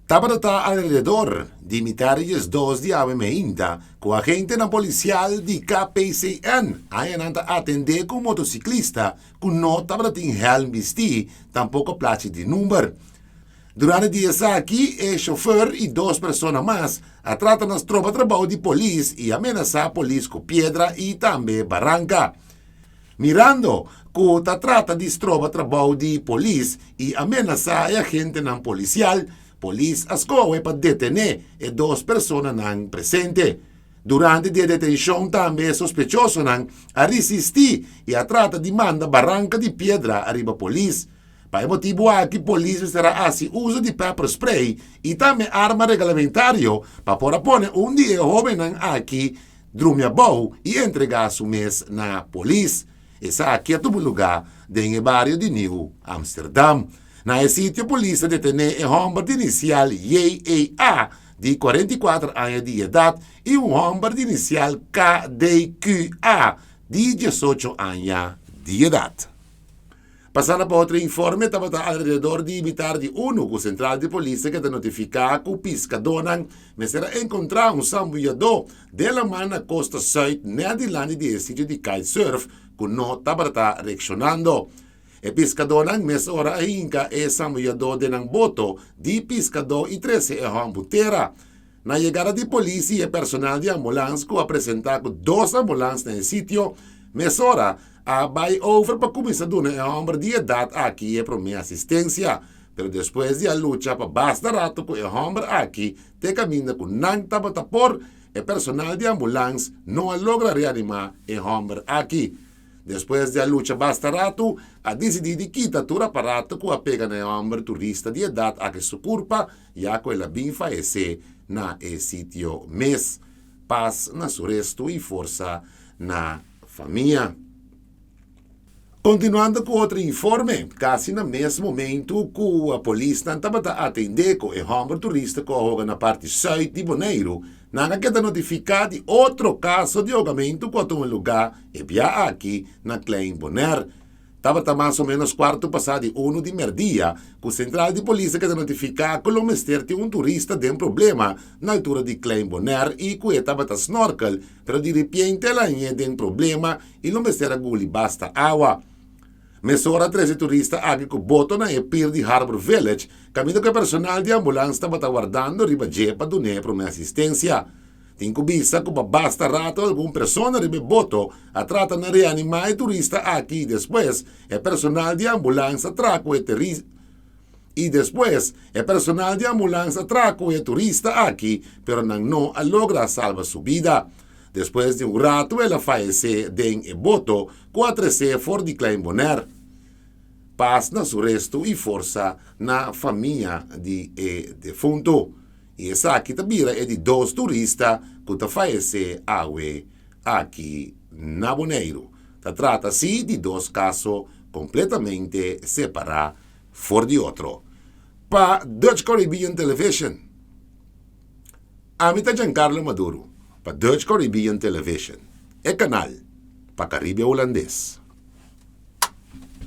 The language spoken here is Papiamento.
Tabata ta alrededor di mitar di diesdos di awe meinta ku agentenan polisial di KPCN haña nan ta atendé ku un motosiklista ku no tabata tin hèlm bistí tampoko plachi di number. Durante di esaki e shofer i dos persona mas a trata na stroba trabou di polis i a menasá polis ku piedra i tambe baranka. Mirando ku ta trata di stroba trabou di polis i a menasá e agentenan polisial, polis a skohe pa detené e dos personanan presente. Durante di e detenshon tambe e sospechosonan a risistí i a trata di manda baranka di piedra ariba polis. Pa e motibu aki polis mester a hasi uso di pepper spray i tambe arma reglamentario pa por a pone un di e hóbennan aki drumi abou i entregá su mes na polis. Esaki a tuma lugá den e bario di Nieuw Amsterdam. Na e sitio polis a detené e hòmber di inisial JEA di 44 aña di edat i un hòmber di inisial KDQA di 18 aña di edat. Pasando pa otro informe, tabata alrededor di mitar di uno ku sentral di polis a keda notifiká ku piskadónan mester a enkontrá un sambuyadó den laman na kosta sùit nèt dilanti di e sitio di kitesurf ku no tabata reakshonando. E piskadónan mesora a hinka e sambuyadó den nan boto di piskadó i trese e hòmbu tera. Na yegada di polis i e personal di ambulans ku a presentá ku dos ambulans na e sitio, mesora a bai over pa kuminsá duna e hòmber di edat aki e promé asistensia. Pero despues di a lucha pa basta rato ku e hòmber aki te kaminda ku nan tabata por, e personal di ambulans no a logra reanimá e hòmber aki. Despues di a lucha basta ratu, a disidí di kita tur aparato ku a pega na e hòmber turista di edat aki su kurpa, ya ku el a bin fayesé na e sitio mes. Pas na su restu i forsa na famia. Kontinuando ku otro informe, kasi na mes momentu ku polisnan tabata atendé ku e hòmber turista ku a hoga na parti sùit di Boneiru, nan a keda notifiká di otro kaso di hogamentu ku a tuma lugá e bia aki na Klein Bonaire. Tabata mas o ménos kuartu pasá di unu di mèrdia ku sentral di polis a keda notifiká ku lo mester tin un turista den problema na altura di Klein Bonaire i ku e tabata snorkel, pero di ripiente el a hañ'é den problema i lo mester a guli basta awa. Mesora a trese e turista aki ku boto na e pir di Harbor Village kaminda ku e personal di ambulans tabata wardando riba dje pa dun'é e promé asistensia. Tin ku bisa ku pa basta rato algun persona riba e boto a trata na reanimá e turista aki i despues e personal di ambulans a traha ku e i despues e personal di ambulans a traha ku e turista aki pero nan no a logra salba su bida. Despues di un ratu el a fayesé den e boto ku a tres'é for di Klein Bonaire. Pas na su restu i forsa na famia di e defuntu. I esaki ta bira e di dos turista ku ta fayesé awe aki na Boneiru. Ta trata si di dos kaso kompletamente separá for di otro. Pa Dutch Caribbean Television, ami ta Giancarlo Maduro pa Dutch Caribbean Television, e kanal pa Karibe Hulandes.